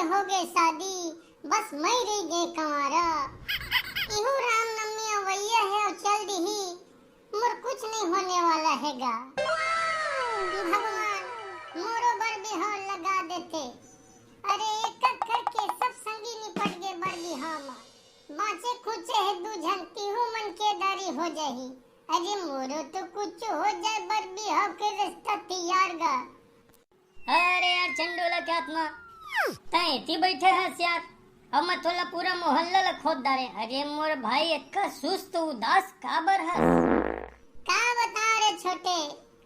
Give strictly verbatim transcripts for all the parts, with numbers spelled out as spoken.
हो गे शादी, बस मैं रह गे कंवारा। इहू रामनवमी अवइया हे अउ चल दिही, मोर कुछ नहीं होने वाला हे गा। भगवान मोरो बर बिहाव लगा देते। अरे एक एक करके सब संगी निपट गे बर बिहाव म। बाँचे खुचे हे दू झन, तिहू मन के दारी हो जाही। अरे मोरो तो कुछ हो जाए बर बिहाव के रिश्ता तैयार गा। अरे यार चंडोला के आत्मा, तैं एती बैठे हस यार, अब मैं तोला पूरा मोहल्ला ला खोद डारे। अरे मोर भाई, एतका सुस्त उदास काबर हस? का बता रे छोटे,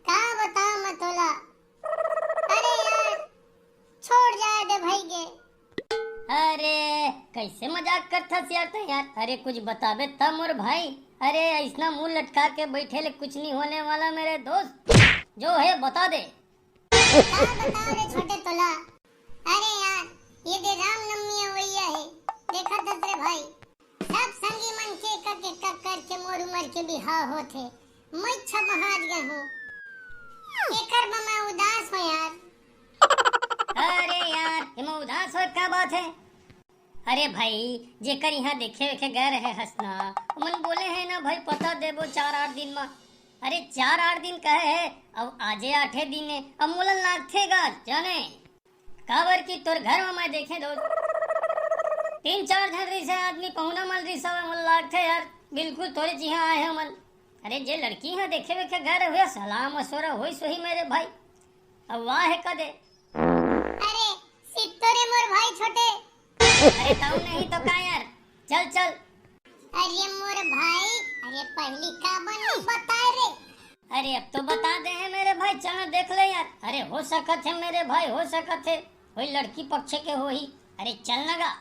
का बता मैं तोला। अरे यार, छोड़ जाए दे भाई के। अरे, कैसे मजाक करथस यार तैं यार? अरे, कुछ बताबे तब मोर भाई। अरे, ऐसना मुंह लटका के बैठे ले कुछ नहीं होने वाला मेरे दोस्त। जो है बता दे। का बताओ रे छोटे तोला। अरे यार, ये दे रामनवमी अवइया हे। देखत हस रे भाई, सब संगी मन के एक एक करके मोर उमर के बिहाव होथे। मैं छपहार गए हूँ। एकर बर मैं उदास हूँ यार। अरे यार, एमा उदास होए का बात हे? अरे भाई, जेकर इहाँ देखे वेखे गए रहे हस ना, ओमन बोले हे ना भाई, पता देबो चार आठ दिन म। अरे चार आठ दिन कहे हे, अब आजे आठे दिन हे, अब मोला लागथे गा, जाने। काबर कि तोर घर म मैं देखे दो तीन चार झन रिहिस हे आदमी, पहुना मन रिहिस हवय, मोला लागथे यार, बिल्कुल तोरे जिहाँ आए हे ओमन। अरे जे लड़की ह देखे वेखे गए रहे, सलाह मशवरा होइस होही मेरे भाई। अब वाह हे कदे। अरे, सित्तो रे मोर भाई छोटे। अरे, ताऊ नहीं तो का यार, चल, चल। अरे, मोर भाई, अरे, पहली का बनी बताए रे। अरे, अब तो बता दे हे मेरे भाई, चल ना देख ले यार। अरे, हो सकत हे मेरे भाई, हो सकत हे, वही लड़की पक्ष के होही। अरे, चल ना गा।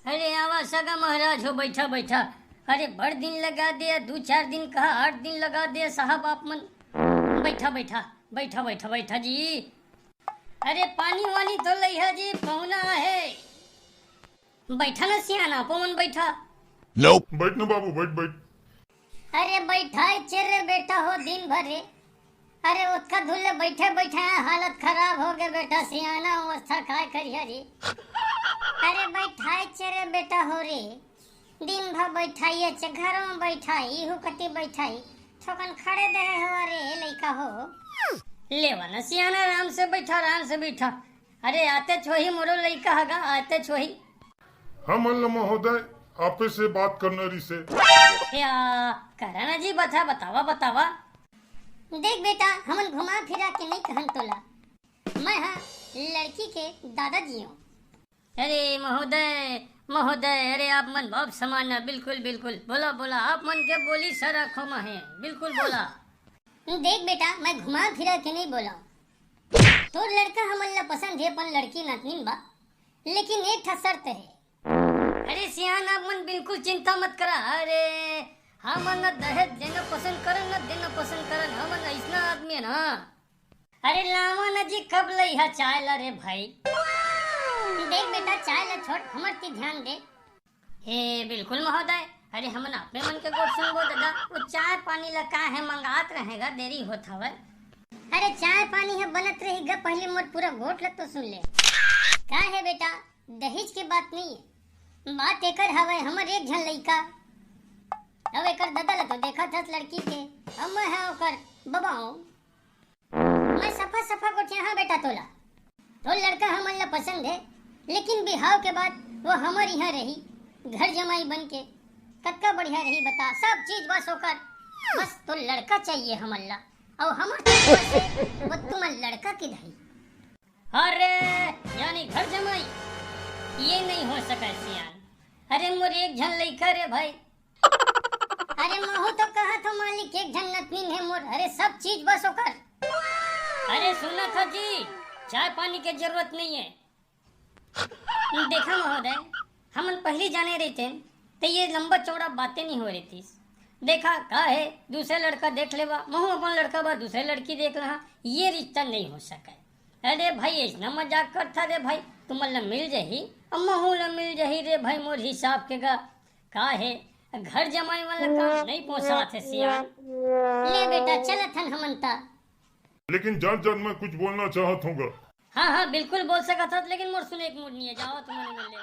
अरे आवा सगा महाराज हो, बैठा बैठा। अरे बड़ दिन लगा दे, दू चार दिन कहा, आठ दिन लगा दे साहब आप मन। बैठा बैठा, बैठा बैठा बैठा जी। अरे पानी वानी तो लइहा जी, पहुना हे। बैठा ना सियान, आपो मन बैठा। बैठ ना बाबू, बैठ बैठ। अरे बैठाय चेरे बेटा हो दिन भर रे। अरे ओतका धुन ले बैठे बैठे हालत खराब हो गे बेटा, सियाना अवस्था काय करिया रे। अरे बैठाय चेरे बेटा हो रे, दिन भर बैठाइए चे, घर में बैठाई, इहू कति बैठाई, थोकन खड़े देहे हो रे लइका हो। लेवा ना सियाना, आराम से बैठा, आराम से बैठा। अरे आते छोही मोरो लइका हगा, आते छोही। हमन ल महोदय आपे से बात करना रिसे। या, करा ना जी, बता, बतावा, बतावा। देख बेटा, हमन घुमा फिरा के नहीं कहन तोला। मैं हा लड़की के दादाजी हूँ। अरे महोदय, महोदय, अरे आप मन बाप समान ना, बिल्कुल, बिल्कुल। बोला, बोला, आप मन के बोली सर आँखों में है, बिल्कुल बोला। देख बेटा, मैं घुमा फिरा के नहीं बोला। तोर लड़का हमन ला पसंद है, अपन लड़की नातनीन बा, लेकिन एक ठा शर्त है। अरे सियान, आप मन बिल्कुल चिंता मत करा। अरे, हमन न दहेज देना पसंद करन, न देना पसंद करन। हमन अइसना आदमी है ना। अरे लावा न जी, कब लइहा चाय ला रे भाई। देख बेटा, चाय ला छोड़, हमर ती ध्यान दे। हे बिल्कुल महोदय, अरे हमन आपे मन के गोठ सुनबो दादा, वो चाय पानी ला का है मंगात रहेगा, देरी होत हवय। अरे चाय पानी ह बनत रही ग, पहले मोर पूरा गोठ ल तो सुन ले। का हे बेटा, दहेज के बात नहीं है, बात एकर हवय, हमर एक झन लइका, अब एकर दादा ल तो देखत हस लड़की के, अब मैं ह ओकर बबा हूँ। मैं सफा सफा गोठिया हाँ बेटा तोला, तोर लड़का हमन ला पसंद है, लेकिन बिहाव के बाद वो हमर यहाँ रही, घर जमाई बन के। कतका बढ़िया रही बता, सब चीज बस ओकर, बस तोर लड़का चाहिए हमन ला। अउ हमर तरफ से वो तुमन लड़का के दही। अरे, यानी घर जमाई? ये नहीं हो सके सियान। अरे मोर एक झन लइका रे भाई। अरे महू तो कहा था मालिक, एक झन नतनीन है मोर। अरे सब चीज बस ओकर। अरे सुना था जी, चाय पानी के जरूरत नहीं है। देखा महोदय, हमन पहली जाने रहितेन, त ये लंबा चौड़ा बातें नहीं हो रहितिस। देखा, का है, दूसरे लड़का देख लेवा, महू अपन लड़का बर दूसरे लड़की देख लहा, ये रिश्ता नहीं हो सके। अरे भाई, ऐसना मजाक करथा रे भाई, तुमन ला मिल जही, अब महू ला मिल जही रे भाई, मोर हिसाब के गा। का है, घर जमाई वाला काम नहीं पोसात है सियान। ले बेटा, चलत हन हमन ता। लेकिन जान जान मैं कुछ बोलना चाहत हूँ गा। हाँ हाँ, बिल्कुल बोल सकत हस, लेकिन मोर सुने के मूड नहीं है, जाओ तुम मन मिल ले।